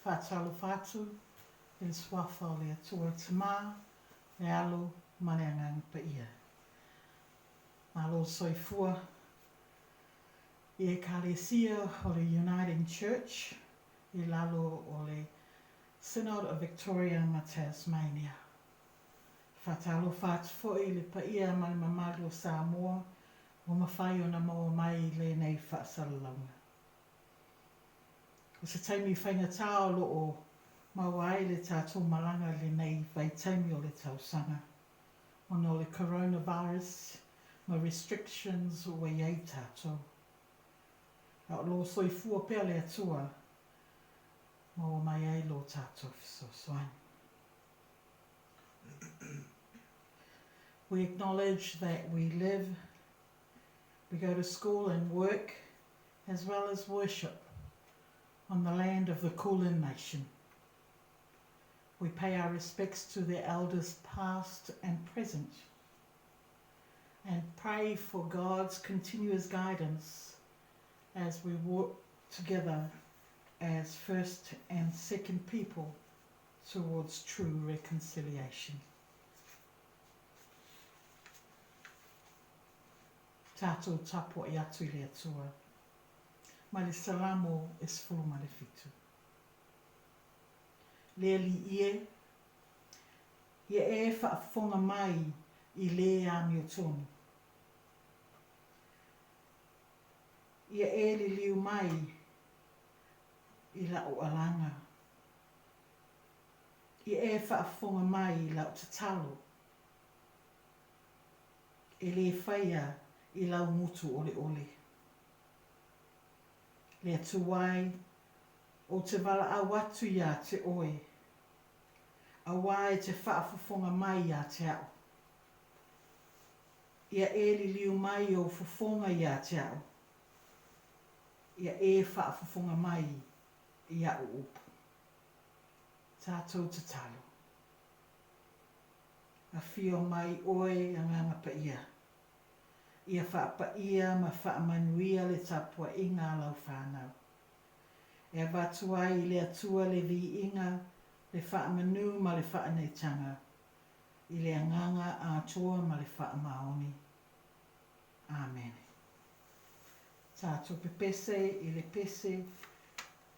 Faatalofa atu i le Suafa o le Atua le Tama, le Alo ma le Agaga Paia. Malo le soifua i Ekalesia o le Uniting Church i lalo o le Synod of Victoria ma Tasmania. Faatalofa atu foi i le paia ma le mamalu o Samoa ua mafai ona maua mai i lenei faasalalauga. O se taimi faigata o lo o maua ai le tatou malaga i lenei vaitaimi o le tausaga ona o le coronavirus ma restrictions ua i ai tatou. A o lo o soifua pea le Atua, maua mai ai lo tatou fesoasoani. We acknowledge that we live, we go to school and work, as well as worship on the land of the Kulin Nation. We pay our respects to their elders past and present and pray for God's continuous guidance as we walk together as first and second people towards true reconciliation. Tātou tapuai atu i le Atua. Mai le Salamo e 17. Le Alii e, ia e faafofoga mai i lē amiotonu. Ia e liliu mai i la'u alaga. Ia e faafofoga mai i lau tatalo, e lē faia i lau gutu oleole. Le Atua e, ou te valaau atu iā te Oe, auā e te faafofoga mai iā te a'u. Ia e liliu mai ou fofoga iā te a'u, ia e faafofoga mai i a'u upu. Tatou tatalo. Afio mai oe Agaga Paia. Ia faapaia ma faamanuia le tapuaiga a lau whanau. E avatu ai i le Atua le viiga, le faamanu ma le faaneetaga, i le agaga atoa ma le faamaoni. Amene. Tatou pepese i le pese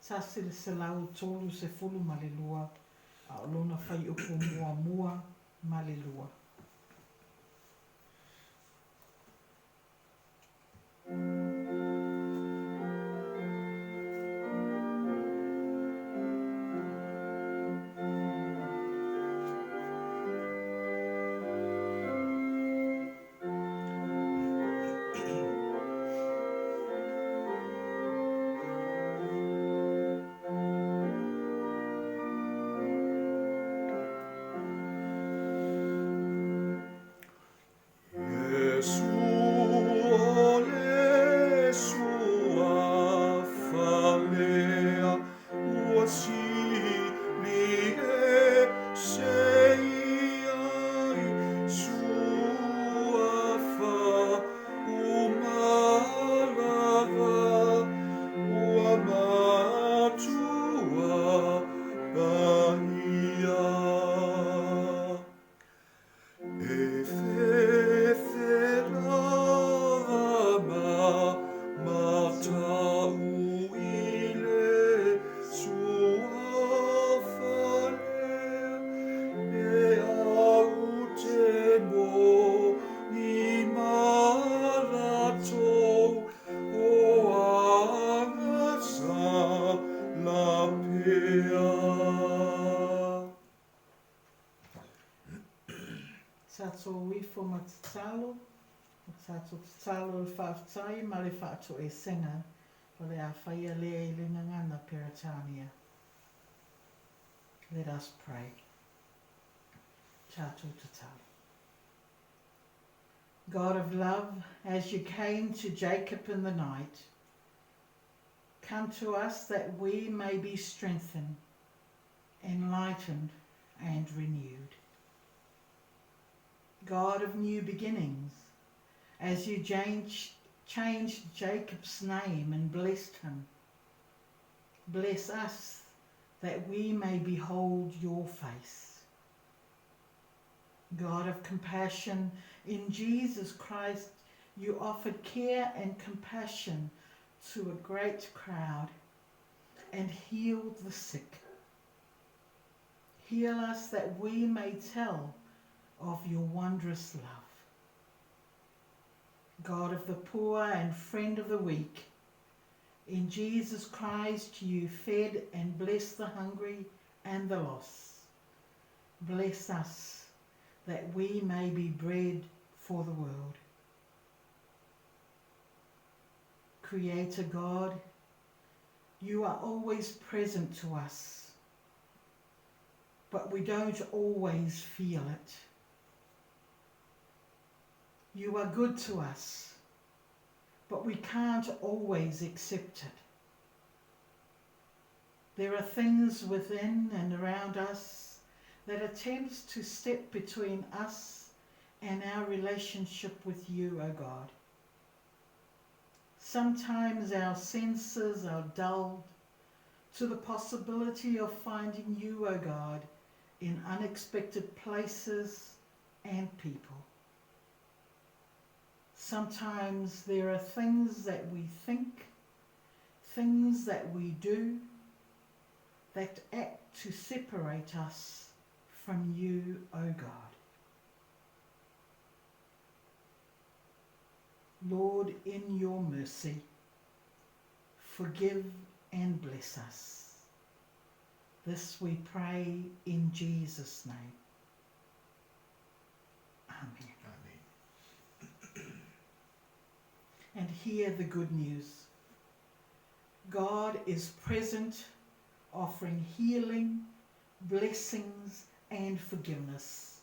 132, a o lona fuaiupu muamua ma le lua. Tatou ifo ma tatalo, o tatou tatalo o le faafetai ma le faatoesega o le a faia lea i le gagana Peretania. Let us pray. Tatou tatalo. God of love, as you came to Jacob in the night, come to us that we may be strengthened, enlightened, and renewed. God of new beginnings, as you changed, changed Jacob's name and blessed him, bless us that we may behold your face. God of compassion, in Jesus Christ you offered care and compassion to a great crowd and healed the sick. Heal us that we may tell of your wondrous love. God of the poor and friend of the weak, in Jesus Christ you fed and blessed the hungry and the lost. Bless us that we may be bread for the world. Creator God, you are always present to us, but we don't always feel it. You are good to us, but we can't always accept it. There are things within and around us that attempts to step between us and our relationship with you, O God. Sometimes our senses are dulled to the possibility of finding you, O God, in unexpected places and people. Sometimes there are things that we think, things that we do, that act to separate us from you, O God. Lord, in your mercy, forgive and bless us. This we pray in Jesus' name. Amen. Amen. And hear the good news. God is present, offering healing, blessings, and forgiveness.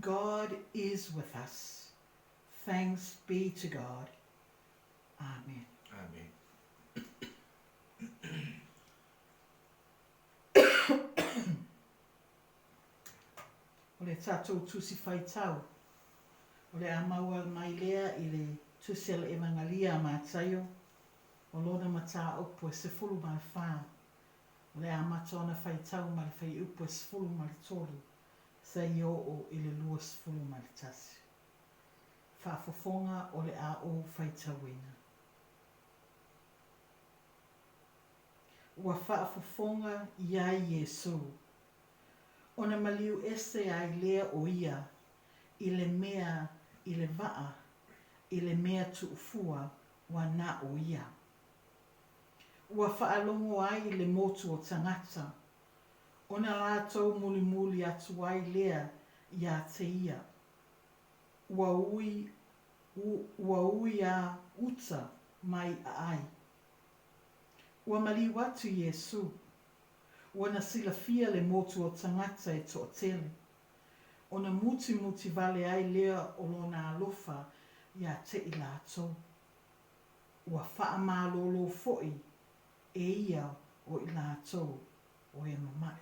God is with us. Thanks be to God. Amen. Amen. O le tatou tusi faitau, o le a maua mai lea i le tusi a le Evangalia a Mataio, o lona mataupu e 14, o le amata ona faitau ma le fuaiupu e 13, seia oo i le 21. Faafofoga o le a ou faitauina. Ua faafofoga iā Iesū, ona maliu ese ai lea o ia i le mea i le vaa i le mea tuufua ua na o ia. Ua faalogo ai le motu o tagata, ona latou mulimuli atu ai lea iā te ia, ua ui ua ui a uta mai aai. Ua maliu atu Iesū, ua na silafia le motu o tagata e toatele, ona mutimuti vale ai lea o lona alofa iā te i latou. Ua faamalōlō foʻi e ia o i latou o e mamaʻi.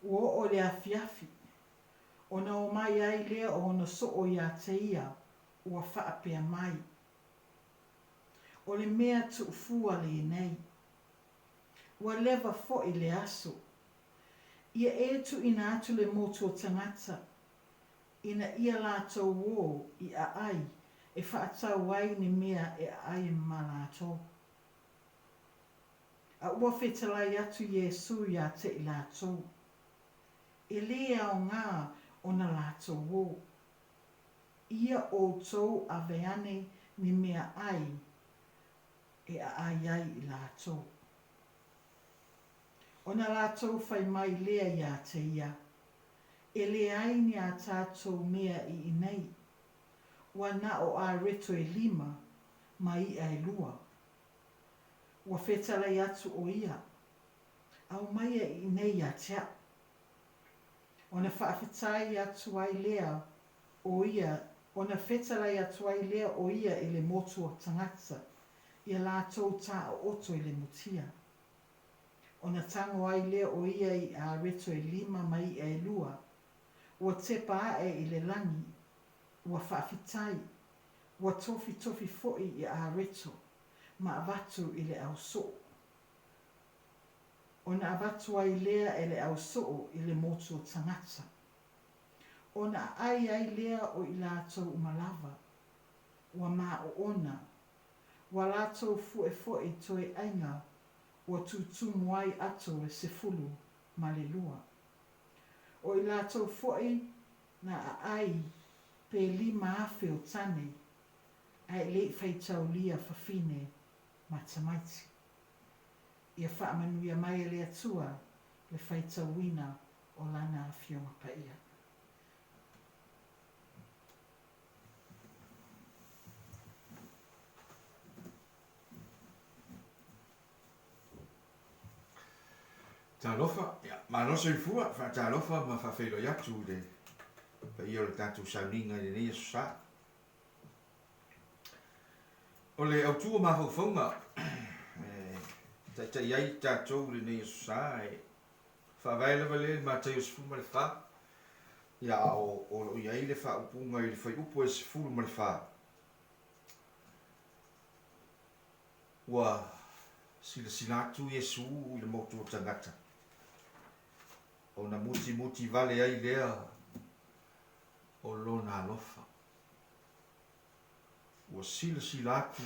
Ua oo i le afiafi, ona omai ai lea o ona soo iā te ia ua faapea mai, O le mea tuufua lenei. Ua leva foʻi le aso. Ia e tuuina atu le motu o tagata, ina ia latou o i aai e faatau ai ni mea e aai ma latou. A ua fetalai atu Iesū iā te i latou, E lē aogā ona latou o. Ia outou ave ane ni mea ai e aai ai i latou. Ona latou fai mai lea iā te ia, E leai ni a tatou mea i inei, ua na o areto e lima ma iʻa e lua. Ua fetalai atu o ia, Aumaia i inei iā te aʻu. Ona faafetai atu ai lea o ia ona fetalai atu ai lea o ia i le motu o tagata, ia latou taooto i le mutia. Ona tago ai lea o ia i areto e lima ma iʻa e lua, ua tepa aʻe i le lagi, ua faafetai, ua tofitofi foʻi i areto, ma avatu i le au soo. Ona avatu ai lea e le ausoo i le motu o tagata. Ona aai ai lea o i latou uma lava, ua maoona, ua latou fuefuei toe aiga ua tutumu ai ato e 12. O i latou foi na aai pe 5,000 o tane, ae le i faitaulia fafine ma tamaiti. Ia faamanuia mai e le Atua le faitauina o Lana Afioga Paia. Talofa, ia, malo soifua, faatalofa ma faafeiloai atu i le paia o le tatou sauniga i lenei Aso Sa. O le autu o mafaufauga e taitai ai tatou i lenei Aso Sa e faavae lava lea i le Mataio 14, ia a o o lo o i ai le faaupuga i le fuaiupu e 14, Ua silasila atu Iesu i le motu o tagata, ona mutimuti vale ai lea o lona alofa. Ua silasila atu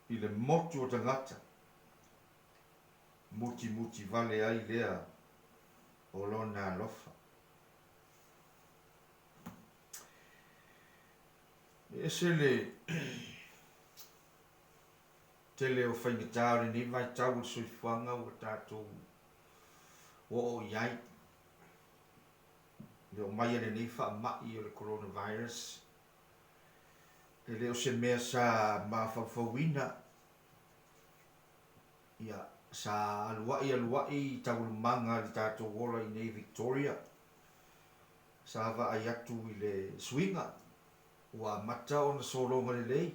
i le motu o tagata, mutimuti vale ai lea o lona alofa. E ese le tele o faigata o lenei vaitau o le soifuaga ua tatou oo i ai. Le oo mai a lenei faamai o le coronavirus, e le o se mea sa mafaufauina, ia, sa aluai aluai i taualumaga i le tatou ola i inei i Victoria, sa vaai atu i le suiga ua amata ona sologa lelei,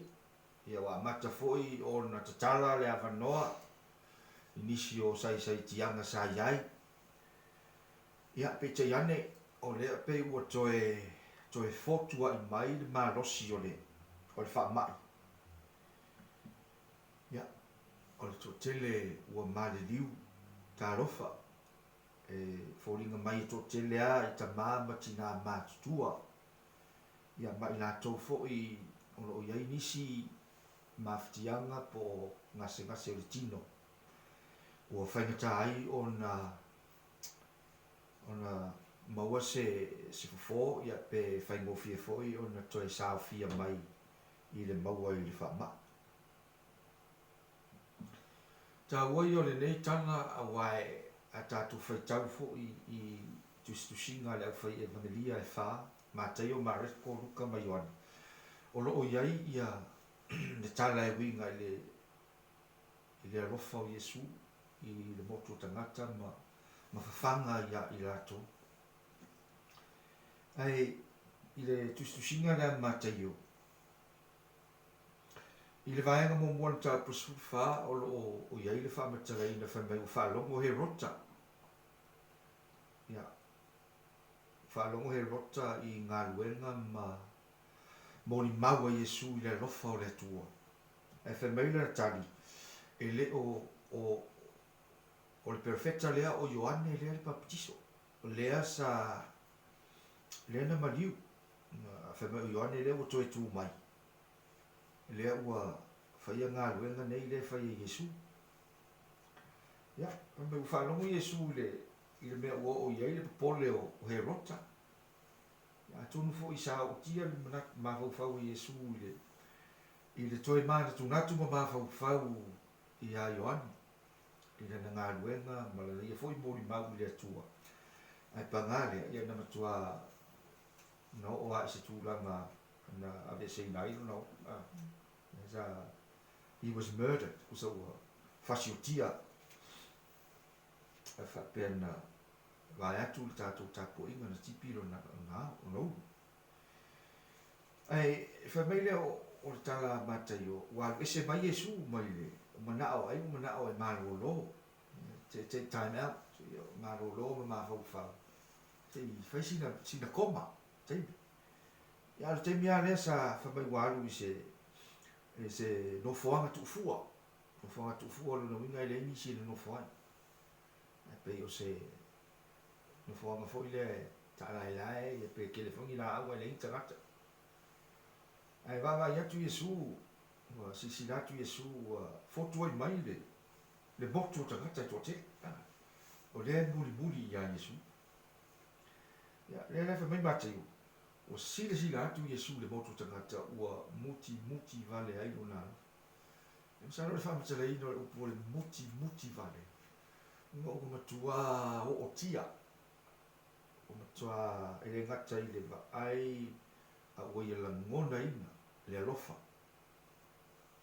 ia ua amata foi ona tatala le avanoa i nisi o saisaitiaga sa i ai. Ia, peitai ane, o lea pei ua toe toe fotuai mai le malosi o le o le faamai. Ia, o le toatele ua maliliu, talofa, e foliga mai e toatele lava i tama ma tina matutua, ia ma i latou foi o lo o i ai nisi mafatiaga po o gasegase o le tino ua faigata ai ona ona maua se se fofo ia pe faigofie foi ona toe saofia mai i le maua i le faamai. Taua ia o lenei tala aua a tatou faitau foi i tusitusiga a le aufai Evagelia e fa, Mataio, Mareko, Luka ma Ioane, o lo o i ai ia le tala e uiga i le i le alofa o Iesu i le motu o tagata ma ma fafaga ia i latou. Ae i le tusitusiga lea a Mataio, I le vaega muamua o le mataupu 14, o lo o i ai le faamatalaina fai mai ua faalogo Herota, ia, ua faalogo Herota i galuega ma molimau a Iesu i le alofa o le Atua. Ae fai mai lana tali, e le o, o, o le perofeta lea o Ioane lea le Papatiso, lea sa, lea na maliu, fai mai o Ioane lea ua toe tu mai. Lea ua faia galuega nei lea e fai e Iesu. Ia, fai mai ua faalogo Iesu i le, i le mea ua oo i ai le popole o, o Herota. Ia, atonu foi sa ootia le manatu, mafaufau o Iesu i le, i le toe manatunatu ma mafaufau iā Ioane i lana galuega ma lana ia foi molimau i le Atua. Ae paga lea, ia na matua na oo lava i se tulaga na aveeseina ai lona ola. Sa, he was murdered, tusa ua fasiotia e faapea na vae atu le tatou tapuaiga na tipi lona lona ulu. Ae fai mai lea o, o le tala a Mataio, ua alu ese mai Iesu mai le manao ai ua manao e malolo, take time out, malolo ma mafaufau, se i fai sina, sina koma, taimi. Ia, a o le taimi lava lea sa fai mai ua alu i se, i se nofoaga tuufua. Nofoaga tuufua o lona uiga e leai nisi e nonofo ai. Ae pei o se nofoaga foi lea e taalaelae ia pe tele foi ni laau ae leai ni tagata. Ae vaavaai atu Iesu, ua silasila atu Iesu ua fotu ai mai le le motu o tagata e toatele, a, o lea e mulimuli ia Iesu. Ia, lea la e fai mai Mateio, ua silasila atu Iesu i le motu o tagata ua mutimuti vale ai lona alofa. E masalo o le faamatalaina o le upu o le mutimuti vale, ua ua matuā ootia, ua matuā e le gata i le vaai a ua ia lagonaina le alofa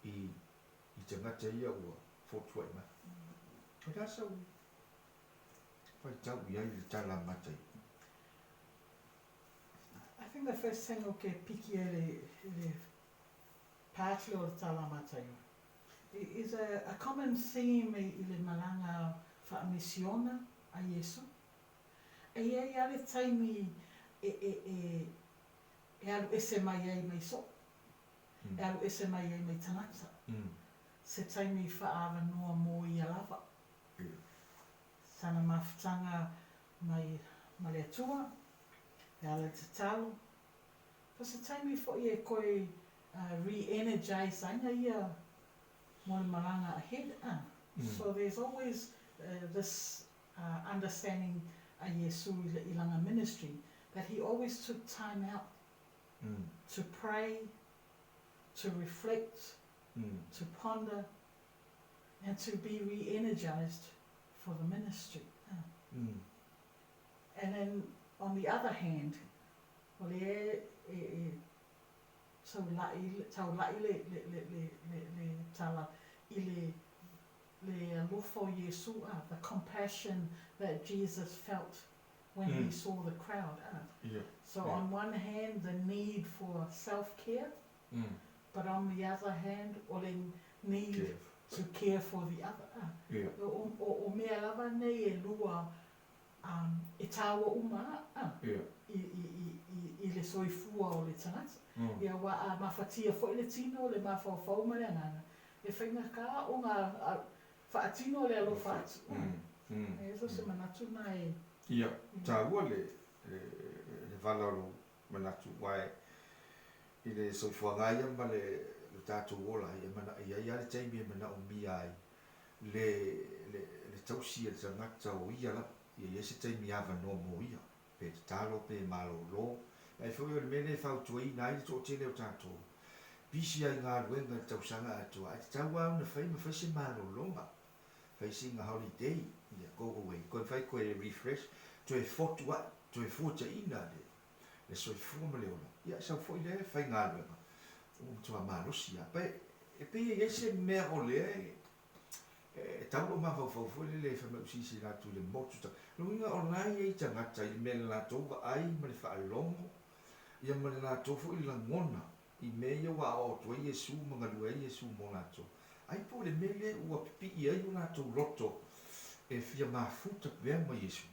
i i tagata ia ua fotua'i mai. O le a sau faitau i ai i le tala a Mataio? I think the first thing o ke piki ai le le partly o le tala a Mataio is a a common theme i le malaga faamisiona a Iesu. E i ai lava le taimi e e e e alu ese mai ai mai so'o, e alu ese mai ai mai tagata, se taimi faaavanoa mo ia lava. Sana mafutaga mai ma le Atua, e ala i le tatalo, po o se taimi foi e toe re-energise ai na ia mo le malaga ahead, a. So there's always this understanding a Iesu i lana ministry that he always took time out to pray, to reflect, to ponder and to be re-energized for the ministry. And then on the other hand, o lea e taula'i taula'i le le le le le le tala i le le alofa o Iesu a, the compassion that Jesus felt when he saw the crowd a. So on one hand the need for self-care, but on the other hand o le need to care for the other a. O o o mea lava nei e lua e tāua uma a, i i i i le soifua o le tagata. Ia aua a mafatia foi le tino, le mafaufau ma le agaga, e faigata ona faatino le alofa atu. E so se manatu na e. Ia, taua le le le vala o lou manatu aua e i le soifuaga ia ma le lo tatou ola ai e mana e iai a le taimi e manaomia ai le le le tausi e le tagata o ia lava ia iai se taimi avanoa mo ia pe tatalo pe malolo ae foi o le mea lea e fautuaina ai le toatele o tatou pisi ai galuega i le tausaga atoa ae tatau lava ona fai ma fai se malologa fai sina holiday ia go away koe fai koe refresh toe fotu a'i toe fuataina le le soifua ma le ola ia sau foi lea e fai galuega ua matua malosi lava pe e pei e i ai se mea o lea e e tau lou mafaufau foi lele fai mai ua silasila atu i le motu ta lona uiga o la e i ai tagata i le mea le latou vaai ma le faalogo ia ma le latou foi lagona i mea ia ua aoao atu ai Iesu ma galue ai Iesu mo latou. Ai po o le mea lea ua pipii ai o latou loto e fia mafuta pea ma Iesu.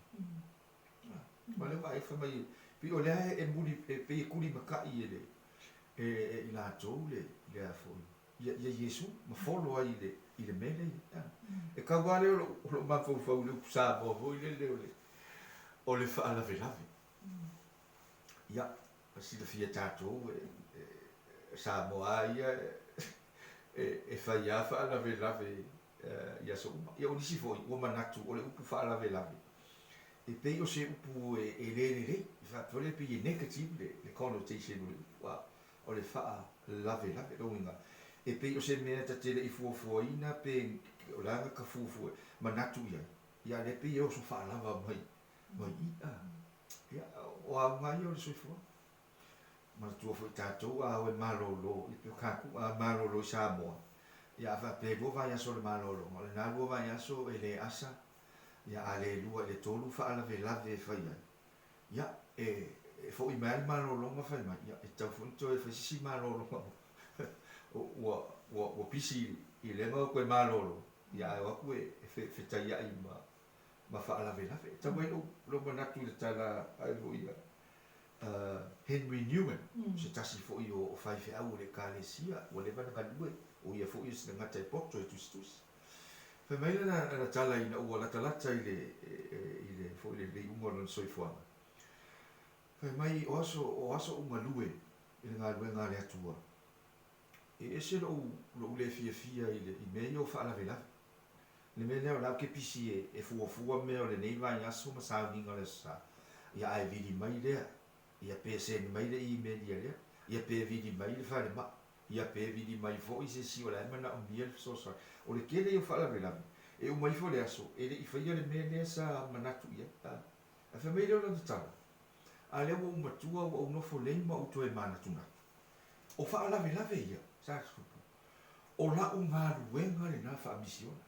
Ma lea ua vaai fai mai pei o lea e muli e pei e kulimakai e le e e i latou le le a foi ia ia Iesu ma folo ai i le i le mea lea ia. E kau lava lea o lou o lou mafaufau i le upu Samoa foi lele o le o le faalavelave. Ia, silafia e tatou e Samoa lava ia e fai lava faalavelave i aso uma. Ia o nisi foi ua manatu o le upu faalavelave e pei o se upu e le lelei, e faapea foi lea pei e negative le connotation o le upu, a o le faalavelave. Lona uiga, e pei o se mea ta te le i fuafuaina pe o le a ka fuafua manatu i ai, ia a lea pei e oso faalava mai mai i a. Ia, o auga ia o le soifua. Manatua foi tatou a o e malolo, ia pei o kaku a malolo i Samoa, ia a faapea e lua vaiaso o le malologa, o lena lua vaiaso e le asa, ia a le lua i le tolu faalavelave e fai ai, ia e e foi mai lava le malologa fai mai, ia e tatau foi ona toe fai se isi malologa ua ua ua pisi i lea mau toe malolo, ia ae o atu e fetaiai ma ma faalavelave. E tau ai lou, lou manatu i le tala a foi a Henry Nouwen, se tasi foi o faifeau o le Ekalesia, ua leva ona galue, o ia foi o se tagata e poto e tusitusi. Fai mai lana, lana tala ina ua latalata i le, i le, foi le, le iuga o lona soifuaga. Fai mai, o aso, o aso ou galue i le galuega a le Atua, e ese lou, lou le fiafia i le, i mea ia o faalavelave. Le mea lea o la ou te pisi e, e fuafua mea o lenei vaiaso ma sauniga o le Aso Sa, ia ae vili mai lea, ia pe send mai le email ia lea, ia pe vili mai le falemai, ia pe vili mai foi se isi o la e manaomia le fesoasoani. O le tele ia o faalavelave, e uma ifo le aso, e le i faia le mea lea sa manatu i ai. A, ae fai mai lea o lana tala, A lea ua ou matua ua ou nofo nei ma ou toe manatunatu. O faalavelave ia sa tutupu. O la'u galuega lena faamisiona.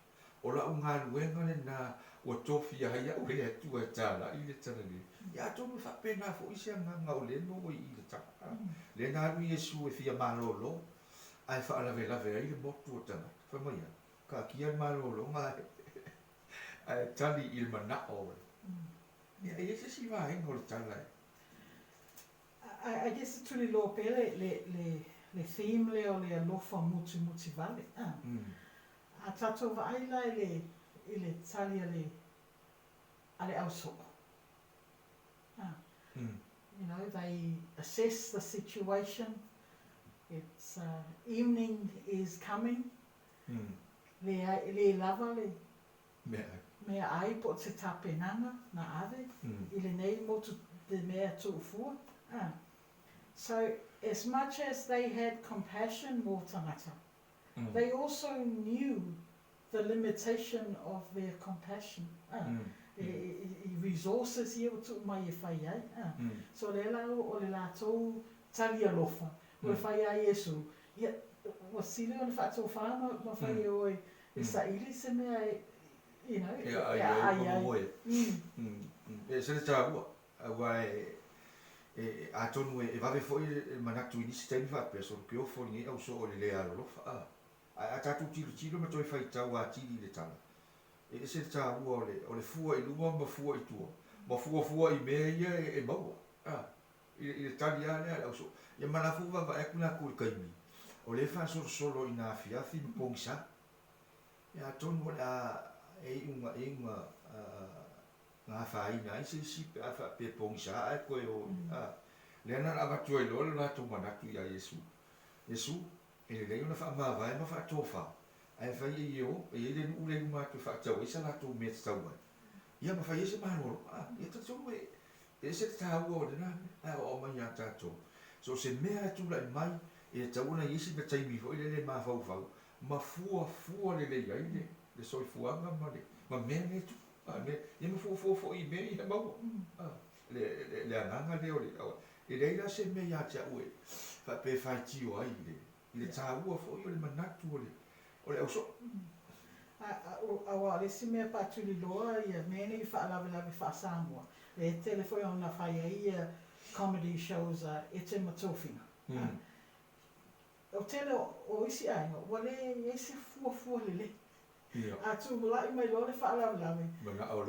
O la'u galuega lena ua tofia ai a'u e le Atua e tala'i le Talalelei. Ia atonu e faapena foi se agaga o lea e maua i i le tala. Lea na alu Iesu e fia malolo ae faalavelave ai le motu o tagata. Fai mai a, taatia le malologa ae tali i le mana'o o le. Ia e i ai se isi vaega o le tala e. I guess e tuliloa pea le theme lea o le alofa mutimuti vale. A tatou vaai la i le tali a le a le ausoo. You know, they assess the situation, it's evening is coming, le lava le Meaai. Meaai po o se tapenaga na ave i lenei motu te mea tuufua. A. So, as much as they had compassion mō tangata, they also knew the limitation of their compassion. A. I resources ia ua tuu mai e fai ai. A. So, lea la o le latou tali alofa, ua fai a Iesu, ia, ua sili ona faatofā ma fai e oe E saili se mea e, you know, e aai ai ma momoe. E ese le taua, aua e, e, atonu e vave foi le manatu i nisi taimi faapea, solo ke ofo lenei ausoo i le le alolofa, a. Ae a tatou tilotilo ma toe faitau atili i le tala, e ese le taua o le, o le fua i luma ma fua i tua, ma fuafua i mea ia e maua, a. I le tali lava lea a le ausoo. Ia ma la foi ua vaavaai atu latou i le taimi, o lea e faasolosolo i nā afiafi ma pogisa. Ia atonu o le a e iu na e iu na na afaina ai se isi pe a faapea e pogisa ae toe o i a. Lea na ona avatu ai loa le latou manatu ia Iesu. Iesu, e lelei ona faamavae ma faatofa, ae fai e i e o, e i ai le nuu lea i luma atu e faatau ai sa latou mea tatau ai. Ia ma fai ai se malolo. A, ia talitonu e E ese le taua o lena mea, ae aoao mai ia tatou. So o se mea e tulai mai, e tatau ona i ai sina taimi foi lele e mafaufau ma fuafua lelei ai le, le soifuaga ma le, ma mea nei e tupu. A, mea, ia ma fuafua foi i mea ia e maua. A, le, le, le agaga lea o le, e leai la se mea ia te au e faapea e faitio ai i le, i le taua foi o le manatu o le, o le ausoo. Aua o le isi mea paatuliloa ia mea nei faalavelave faa-Samoa, e tele foi ona fai ai ia comedy shows a Ete ma Tofiga. O tele o isi aiga ua le i ai se fuafua lelei. A tumulai mai loa le faalavelave,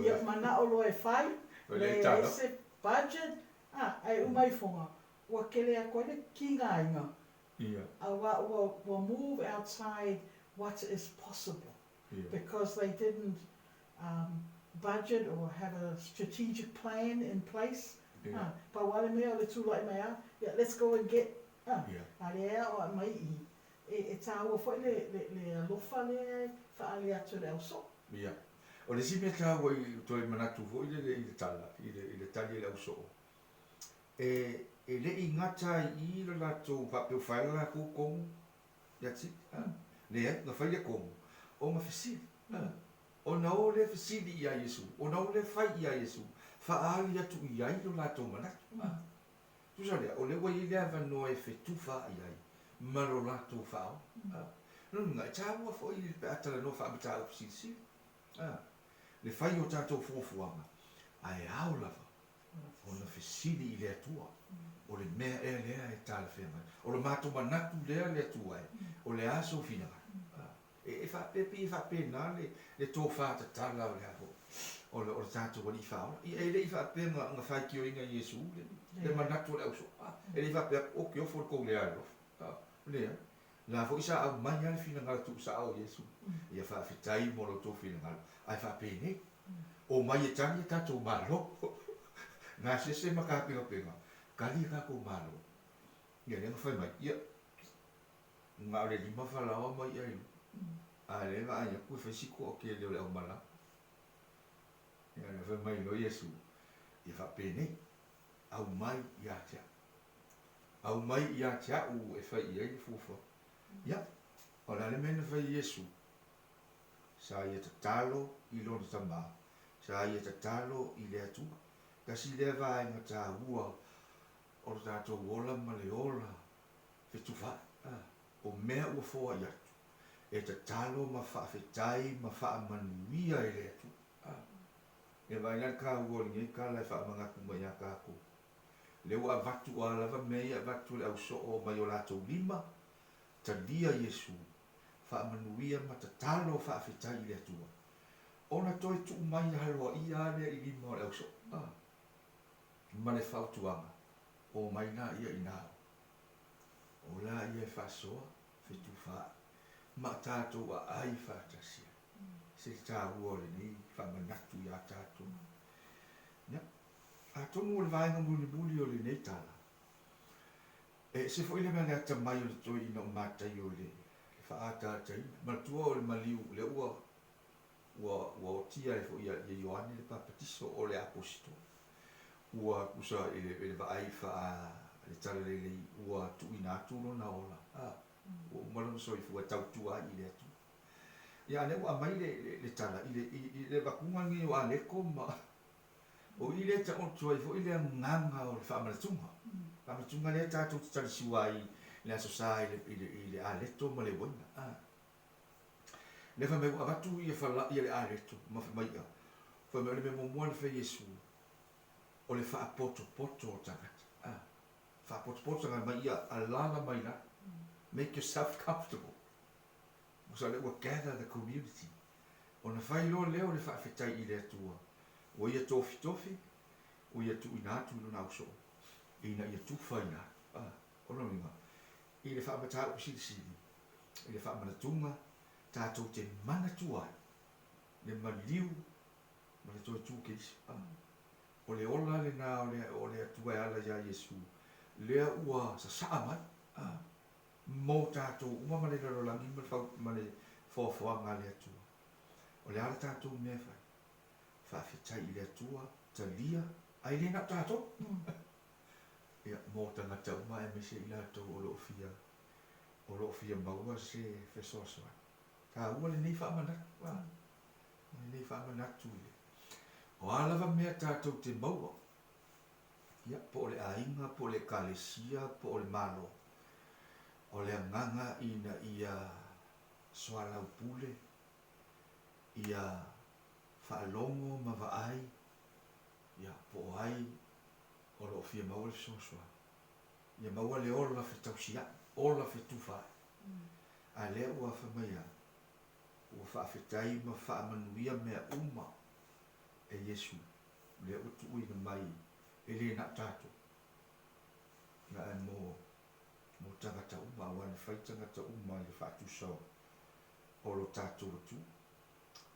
ia manao loa e fai, leai se budget, ae uma ifoga ua kele atu ai le kigaina. Aua ua ua move outside what is possible because they didn't um budget or have a strategic plan in place a pau a le mea o le tulai mai a ia let's go and get a a lea e aoai mai i i e taua foi le le le alofa lea e faaali atu e le ausoo. Ia. O le isi mea taua i toe manatu foi lele i le tala i le i le tali a le ausoo E, e le i gata ai i i lo latou faapea ua fai le latou komu, that's it, a. Leai, na fai le komu, ona fesili, a. Ona o lea fesili ia Iesu, ona o lea fai ia Iesu, faaali atu i ai lo latou manatu, a. Tusa lea, o lea ua i ai le avanoa e fetufaai ai ma lo latou faaola, a. Lona uiga, e taua foi pe a talanoa faamataupu silisili, a, le fai o tatou fuafuaga, ae ao lava ona fesili i le Atua, O le mea ea lea e talafeagai? O le matou manatu lea le Atua e, o le a sou finagalo? E faapea, pei e faapena le, le tofa tatala o le a foi, o le, o le tatou Alii Faaola. Ia, e le i faapea na, na faitioina e Iesu le, le manatu o le ausoo. E le i faapea atu, o ke ofo le tou le alofa. Leai. La foi sa aumai lava le finagalo tuusao o Iesu. Ia faafetai mo lo outou finagalo, ae faapenei, omai e tali a tatou Malo. Gasese ma tapegapega, tali a tatou Malo. Ia lea na fai mai, ia, na o le lima falaoa ma i'a e lua, a o lea e vaai atu e fai si toatele o le aumalaga. Ia lea fai mai loa Iesu, ia faapenei, aumai ia te au. Aumai ia te au e fai i ai le fuafuaga. Ia, o le a le mea na fai e Iesu? Sa ia tatalo i Lona Tama, sa ia tatalo i le Atua. Tasi lea vaega taua o lo tatou ola ma le ola fetufaai, o mea ua foai atu, e tatalo ma faafetai ma faamanuia e le Atua. E vaai la le taua o lenei tala e faamanatu mai ia tatou. Lea ua avatu a lava mea ia avatu e le au soo mai o latou lima, talia Iesu, faamanuia ma tatalo faafetai i le Atua. Ona toe tuu mai aloaia a lea i lima o le au soo, a, ma le fautuaga, Omai laia i nao. O laia e faasoa, fetufaai, ma tatou aai faatasi ai. Se le taua o lenei faamanatu iā tatou. Ia, atonu o le vaega mulimuli o lenei tala, e ese foi le mea le atamai o le toeaina o Mataio i le faaataataina. Manatua o le maliu lea ua ua ua otia ai foi ia Ioane le Papatiso o le Apositolo. Ua tusa i le i le vaai faa le talalelei ua tuuina atu lona ola, a, ua uma lona soifua e tautua ai i le Atua. Ia a lea ua aumai le le le tala i le i le avatuga lenei o Aleko ma o i lea e taoto ai foi le agaga o le faamanatuga. Faamanatuga lea tatou te talisua ai i le Aso Sa i le i le i le aleto ma le uaina, a. Lea fai mai ua avatu ia fala ia le aleto ma fai mai ia, fai mai o le mea muamua na fai e Iesu, o le faapotopoto o tagata. A, faapotopoto tagata mai ia alala mai lalo. Make yourself comfortable. Tusa o lea ua gather the community. Ona fai loa lea o le faafetai i le Atua, ua ia tofitofi, ua ia tuuina atu i lona ausoo, ina ia tufaina atu. A, o lona uiga, i le faamataupu silisili, i le faamanatuga, tatou te manatua ai le maliu ma le toe tu Keriso. A, o le ola lena o le, o le Atua e ala iā Iesu, lea ua sasaa mai. A, mo tatou uma ma le lalolagi ma le fau, ma le foafoaga a le Atua. O le a le tatou mea e fai? Faafetai i le Atua, talia, ae le na o tatou. Ia, mo tagata uma aemaise i latou o lo o fia, o lo o fia maua se fesoasoani. Taua lenei faamanatu, a, lenei faamanatu i le, o a lava mea tatou te maua, ia, po o le aiga, po o le ekalesia, po o le Malo, o le agaga ina ia soalaupule, ia faalogo ma vaai, ia, po o ai o lo o fia maua le fesoasoani. Ia maua le ola fetausia'i, ola fetufaai. A lea ua fai mai a, ua faafetai ma faamanuia mea uma e Iesu, lea ua tuuina mai e le na o tatou, ia ae mo, mo tagata uma, aua na fai tagata uma i le faatusa o lo tatou Atua.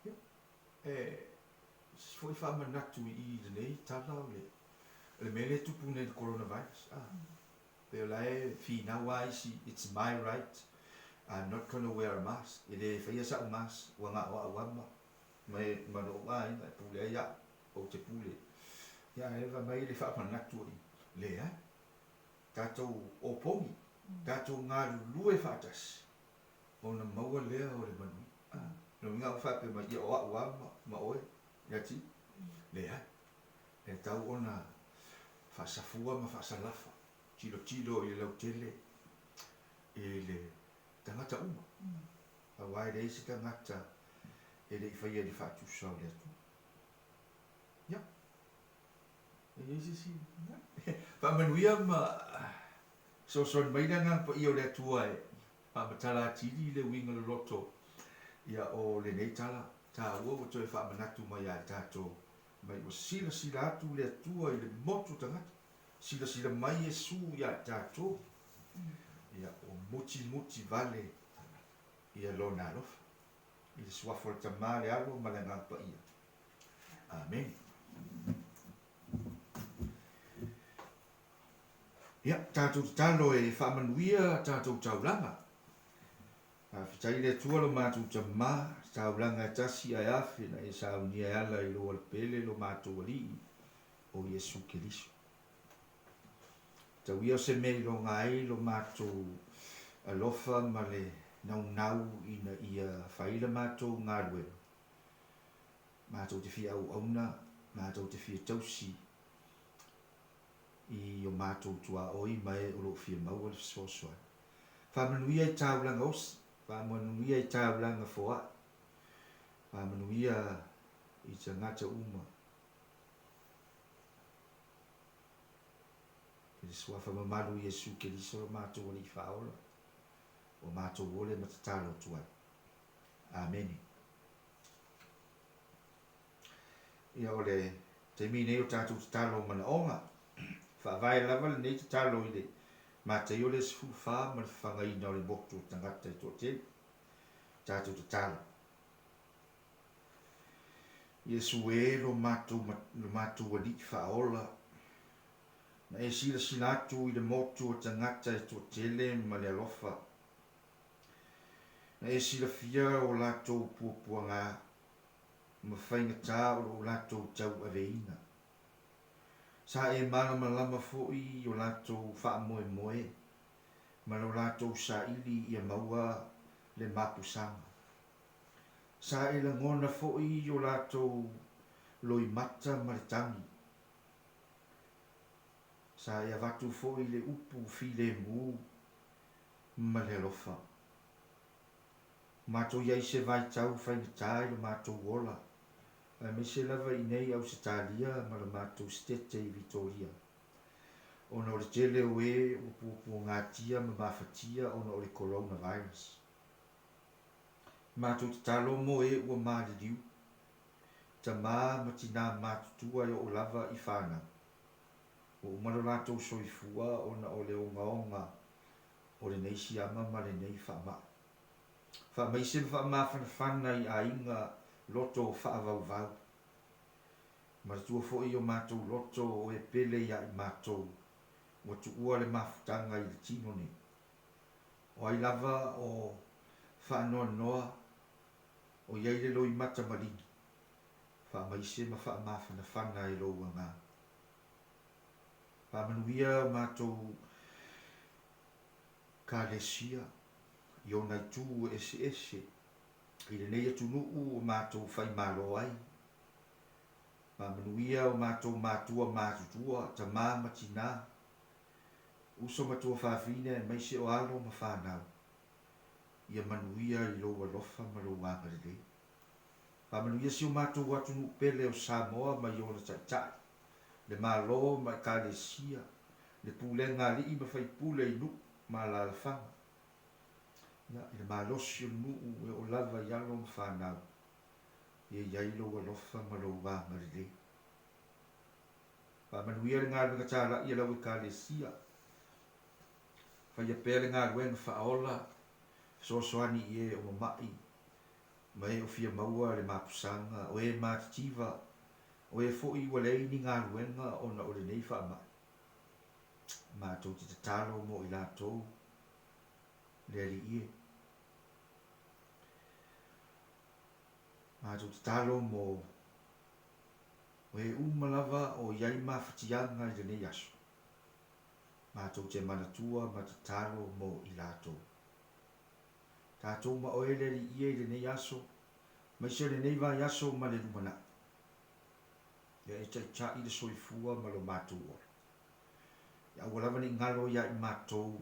Ia, e se foi faamanatu i i lenei tala o le, o le mea lea e tupu nei i le coronavirus, a, pei o la e finau lava isi, it's my right, I'm not gonna wear a mask, e le faia sa'u mask, ua na o a'u lava ma, ma e, ma lo'u aiga e pule ai a'u, ou te pule. Ia ae fai mai le faamanatu i, leai, tatou opogi, tatou galulue faatasi, ona maua lea o le manuia. A, lona uiga ua faapea mai, ia o a'u lava ma, ma oe, ia Tino. Leai, e tatau ona faasafua ma faasalafa, tilotilo i le lautele i le tagata uma, aua e leai se tagata e le i faia i le faatusa o le Atua. Ia, e i ai se isi, ia, faamanuia ma fesoasoani mai le Agaga Paia o le Atua e faamatala atili le uiga loloto ia o lenei tala taua ua toe faamanatu mai ia i tatou mai ua silasila atu le Atua i le motu tagata, silasila mai Iesu ia i tatou. Ia, ua mutimuti vale ia Lona alofa. I le Suafa o le Tama, le Alo ma le Agaga Paia. Amene. Ia, tatou tatalo e faamanuia tatou taulaga. Faafetai i le Atua lo matou Tama, taulaga e tasi ae afe na e saunia e ala i lou alepele lo matou Alii o Iesu Keriso. Tau ia o se mea i loga ai lo matou alofa ma le naunau ina ia fai la matou galuega, matou te fia auauna, matou te fia tausi i o matou tuaoi ma e o lo o fia maua le fesoasoani. Faamanuia i taulaga osi, faamanuia i taulaga foai, faamanuia i tagata uma. I le Suafa mamalu o Iesu Keriso lo matou Alii Faaola, ua matou ole ma tatalo atu ai. Amene. Ia o le taimi nei o tatou tatalo manaoga. Faavae lava lenei tatalo i le Mataio le 14 ma le fafagaina o le motu o tagata e toatele. Tatou tatalo. Iesu e, lo matou, lo matou Alii Faaola, na e silasila atu i le motu o tagata e toatele ma le alofa. Na e silafia o latou puapuaga ma faigata o lo o latou tauaveina. Sa e malamalama foi i o latou faamoemoe ma lo latou saili ia maua le mapusaga. Sa e lagona foi i o latou loimata ma le tagi. Sa e avatu foi le upu filemu ma le alofa. Matou i ai se vaitau faigata i lo matou ola, aemaise lava i nei Ausetalia ma lo matou Setete i Vitoria, ona o le tele o e ua puapuagatia ma mafatia ona o le coronavirus. Matou tatalo mo e ua maliliu, tamā ma tinā matutua e oo lava i fanau. Ua uma lo latou soifua ona o le ogaoga o lenei siama ma lenei faamai. Faamaise ma faamafanafana i aiga loto faavauvau. Manatua foi o matou loto o e pele ia i matou ua tuua le mafutaga i le tino nei. O ai lava o faanoanoa o i ai le loimata maligi, faamaise ma faamafanafana e lou agaga. Faamanuia o matou Kalesia i ona itu eseese i lenei atunuu o matou faimalo ai. Faamanuia o matou matua matutua, tamā ma tinā, uso ma tuafafine aemaise o alo ma fanau, ia manuia i lou alofa ma lou agalelei. Faamanuia si o matou atunuu pele o Samoa ma i ona taitai, le Malo ma Ekalesia, le pulega alii ma faipule i nuu ma alaalafaga, ia, i le malosi o le nuu e oo lava i alo ma fanau, ia i ai lou alofa ma lou agalelei. Faamanuia le galuega talai a lau Ekalesia, faia pea le galuega faaola, fesoasoani i e o mama'i ma e o fia maua le mapusaga, o e matitiva, o e foi ua leai ni galuega ona o lenei faamai. Matou te tatalo mo i latou, le Alii e. Matou tatalo mo e uma lava o i ai mafatiaga i lenei aso. Matou te manatua ma tatalo mo i latou. Tatou ma oe le Alii e i lenei aso, aemaise o lenei vaiaso ma le lumanai. Ia e taitai le soifua ma lo matou ola. Ia aua lava ne i galo ia i matou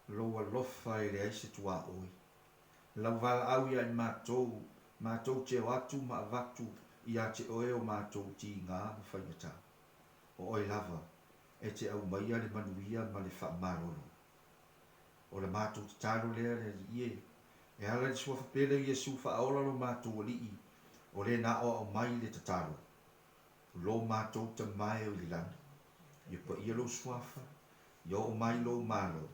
lou alofa e leai se tuaoi. Lau valaau ia i matou, matou te o atu ma avatu ia te oe o matou tiga ma faigata. O oe lava e te aumaia le manuia ma le faamalolo. O le matou tatalo lea le Alii e, e ala i le Suafa pele o Iesu Faaola lo matou Alii, o le na aoao mai le tatalo, Lo matou Tama e o i le lagi, ia paia lou Suafa, ia oo mai lou Malo,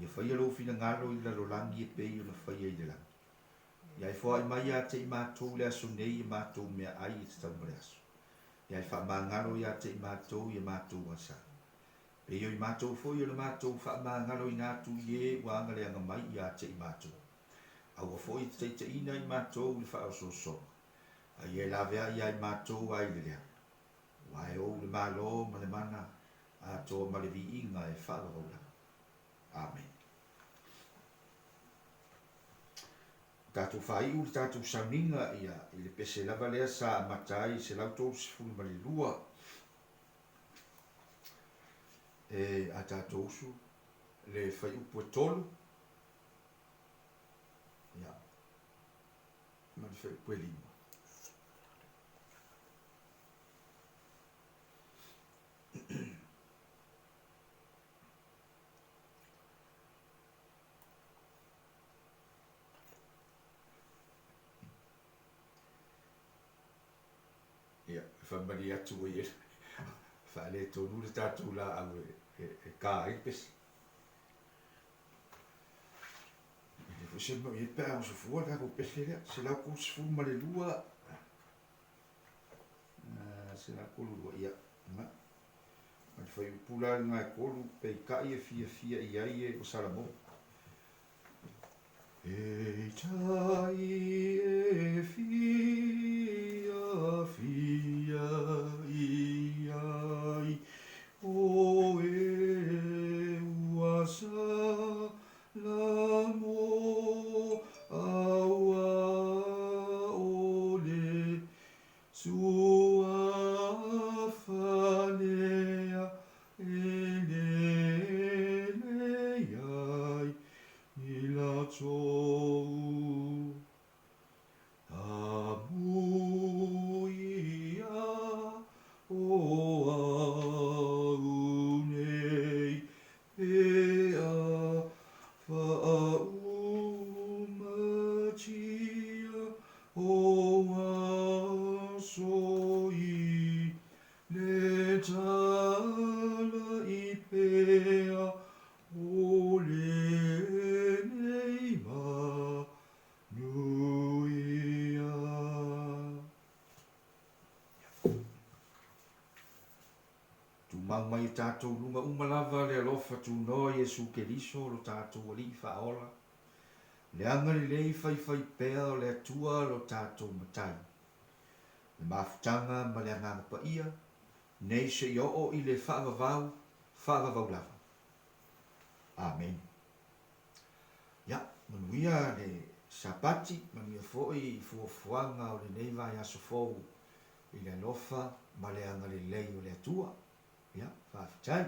Ia faia lou finagalo i le lalolagi e pei ona faia i le lagi. Ia e foai mai ia te i matou le aso nei e matou meaai e tatau ma le aso. Ia e faamagalo ia te i matou i a matou asaga. Pei o i matou foi ona matou faamagaloina atu i e ua agaleaga mai ia te i matou. Aua foi e te taitaiina i matou i le faaosoosoga, a ia e laveai ia i matou ai le leaga. Aua e ou le Malo ma le mana atoa ma le viiga e faavavau lava. Amene. Tatou faaiu le tatou sauniga ia i le pese lava lea sa amata ai 132 e a tatou usu le faiupu e tolu ia ma le faiupu e lima. Ia, e faamalie atu ua i ai faaletonu le tatou laau e, e, e ka ai le pese. E le foi se mea o i ai pe a oso fua le tatou pese lea. 132, 132, ia, ma. Ma le fuaiupu la lena e tolu, peitai e fiafia i ai e ua Salamo. Peitai e fiafia i ai oe ua Salamo aua o le Suafa lea e lele ai i latou. Amuia o au nei pe a faaumatia o aso i le tala i pea o lenei manuia. Tumau mai e tatou luga uma lava le alofa tunoa Iesu Keriso lo tatou Alii Faaola, le agalelei faifaipea o le Atua lo tatou Matai, le mafutaga ma le Agaga Paia, nei seia oo i le faavavau, faavavau lava. Amene. Ia, manuia le Sapati, manuia foi i fuafuaga o lenei vaiaso fou i le alofa ma le agalelei o le Atua. Ia, faafetai.